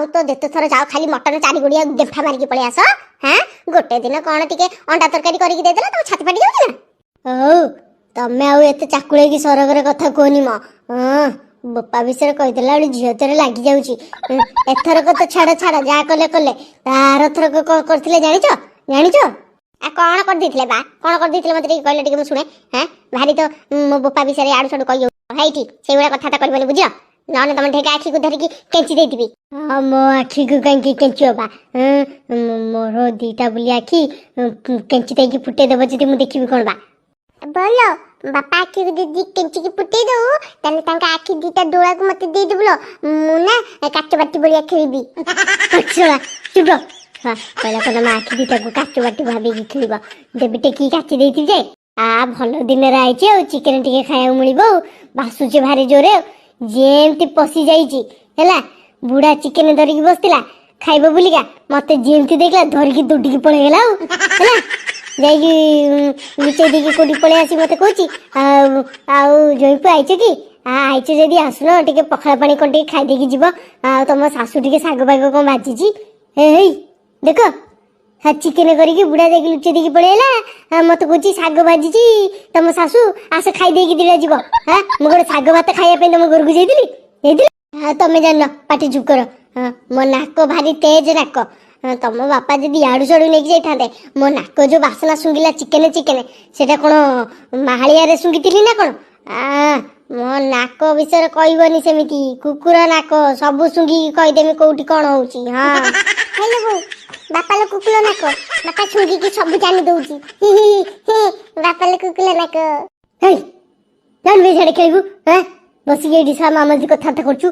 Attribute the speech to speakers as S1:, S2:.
S1: ଆଉ ତ ଯେତେ ଥର ଯାଅ ଖାଲି ମଟନ ଚାରିଗୋଡିଆ ଗେମ୍ଫା ମାରିକି ପଳେଇ ଆସ। ହଁ, ଗୋଟେ ଦିନ କଣ ଟିକେ ଅଣ୍ଡା ତରକାରୀ କରିକି ଦେଇଦେଲା, ତମ ଛାତି ଫାଟି ଯାଉଛି ନା? ହଉ, ତମେ ଆଉ ଏତେ ଚାକୁଳେଇକି ସରଗରେ କଥା କୁହନି ମ। ହଁ, ବୋପା ବିଷୟରେ କହିଦେଲା ବେଳୁ ଝିଅ ଥରେ ଲାଗି ଯାଉଛି। ଏଥରକ ତ ଛାଡ ଛାଡ, ଯାହା କଲେ କଲେ, ତା ଆରଥରକ କଣ କରିଥିଲେ ଜାଣିଛ? ଜାଣିଛ? ଆ କଣ କରିଦେଇଥିଲେ ବା? କଣ କରିଦେଇଥିଲେ ମତେ ଟିକେ କହିଲେ ଟିକେ ମୁଁ ଶୁଣେ। ହଁ, ଭାରି ତ ମୋ ବୋପା ବିଷୟରେ ଆଡୁ ସାଡୁ କହି ହେଇଠି ସେଇଭଳିଆ କଥାବାର୍ତ୍ତା କରିବନି, ବୁଝିଲ? ନହେଲେ ତମ ଢେଗା ଆଖିକୁ ଧରିକି କେଞ୍ଚି ଦେଇଥିବି। ହଁ, ମୋ ଆଖିକୁ କାହିଁକି କେଞ୍ଚିବ ବା? ମୋର ଦିଟା ବୋଲି ଆଖି କେଞ୍ଚି ଦେଇକି ଫୁଟେଇ ଦେବ ଯଦି ମୁଁ ଦେଖିବି କଣ ବା? ବୋଲ, ବାପା ଆଖିକୁ ଯଦି କେଞ୍ଚିକି ଫୁଟେଇ ଦଉ, ତାହେଲେ ତାଙ୍କ ଆଖି ଦିଟା ଡୋଳାକୁ ମତେ ଦେଇଦେବୁ ଲୋ। ମୁଁ ନା କାଚ ବାଟି ଭଳିଆ ଖେଳିବି। ଶଳା, ଚୁପ। ହଁ, କହିଲା କଣ ମୋ ଆଖି ଦିଟାକୁ କାଚ ବାଟି ଭାବିକି ଖେଳିବ। ଦେବି ଟେକିକି କାଚି ଦେଇଥିବି ଯେ। ଆ ଭଲ ଦିନରେ ଆଇଛି ଆଉ ଚିକେନ ଟିକେ ଖାଇବାକୁ ମିଳିବ ଆଉ ବାସୁଛି ଭାରି ଜୋରେ। ଆଉ ଯେମିତି ପଶି ଯାଇଛି ହେଲା, ବୁଢା ଚିକେନ ଧରିକି ବସିଥିଲା ଖାଇବ ବୁଲିକା, ମତେ ଯେମିତି ଦେଖିଲା ଧରିକି ଦୌଡ଼ିକି ପଳେଇଗଲା। ଆଉ ହେଲା ଯାଇକି ଲୁଚେଇ ଦେଇକି କୋଉଠି ପଳେଇ ଆସି ମତେ କହୁଛି, ଆଉ ଆଉ ଜୋଇଁପୁଅ ଆଇଛ କି? ଆଇଛ ଯଦି ଆସୁନ, ଟିକେ ପଖାଳ ପାଣି କଣ ଟିକେ ଖାଇଦେଇକି ଯିବ। ଆଉ ତମ ଶାଶୁ ଟିକେ ଶାଗ ଫାଗ କଣ ଭାଜିଛି। ହେ ହେଇ ଦେଖ, ହଁ, ଚିକେନ କରିକି ବୁଢା ଯାଇକି ଲୁଚେଇ ଦେଇକି ପଳେଇଲା। ମତେ କହୁଛି ଶାଗ ଭାଜିଛି ତମ ଶାଶୁ, ଆସ ଖାଇ ଦେଇକି ଦିଟା ଯିବ। ହଁ, ମୁଁ ଗୋଟେ ଶାଗ ଭାତ ଖାଇବା ପାଇଁ ତମ ଘରକୁ ଯାଇଥିଲି ଯାଇଥିଲି? ହଁ, ତମେ ଜାଣିନ, ପାଟି ଚୁପ୍ କର। ହଁ, ମୋ ନାକ ଭାରି ତେଜ ନାକ। ହଁ, ତମ ବାପା ଯଦି ଇଆଡୁ ସିଆଡୁ ନେଇକି ଯାଇଥାନ୍ତେ, ମୋ ନାକ ଯୋଉ ବାସନା ଶୁଙ୍ଘିଲା ଚିକେନ ଚିକେନ, ସେଟା କଣ ମାହାଳିଆରେ ଶୁଙ୍ଘିଥିଲି ନା କଣ? ଆ ମୋ ନାକ ବିଷୟରେ କହିବନି ସେମିତି। କୁକୁର ନାକ, ସବୁ ଶୁଙ୍ଘିକି କହିଦେମି କୋଉଠି କଣ ହଉଛି। ହଁ, ହେଲେ ବୋଉ, ବାପା ଲୋ କୁକୁର ନାକ, ବାପା ଶୁଙ୍ଘିକି ସବୁ ଜାଣି ଦଉଛି। ହି ହି ହି, ବାପା ଲୋ କୁକୁର ନାକ। ହେଇ, ଜାଣିବି ସିଆଡେ ଖେଳିବୁ। ହଁ, ବସିକି ଏଇଠି ସା ମାମାଜି କଥାବାର୍ତ୍ତା କରୁଛୁ।